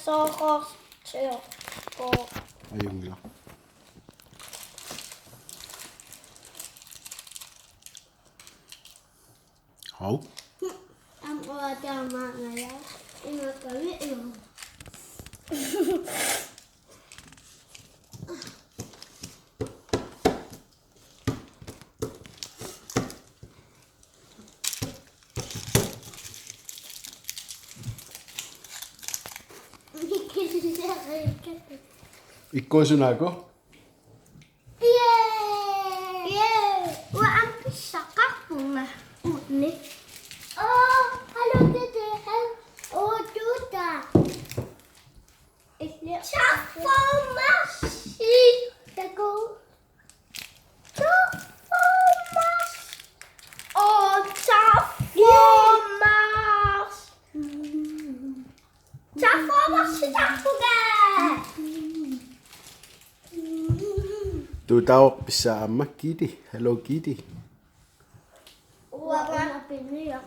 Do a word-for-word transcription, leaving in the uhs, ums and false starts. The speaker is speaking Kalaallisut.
Soqorsiorpoq. Ajunngilaq. Hov. Aamma uanga taamaanngilara. Imaappoq ima. Ikkuusunaaku? Yay! Yay! Uanga aamma pissaqarpunga uunga. Oh, Hello Kitty, hel-, oh, Tuta. Illi. Terformasi. Taku. Terformasi. Oh, Terformasi. Terformasi, Terformasi. Tuta pissaa aamma Kitty. Hello Kitty. Uanga pinniaq.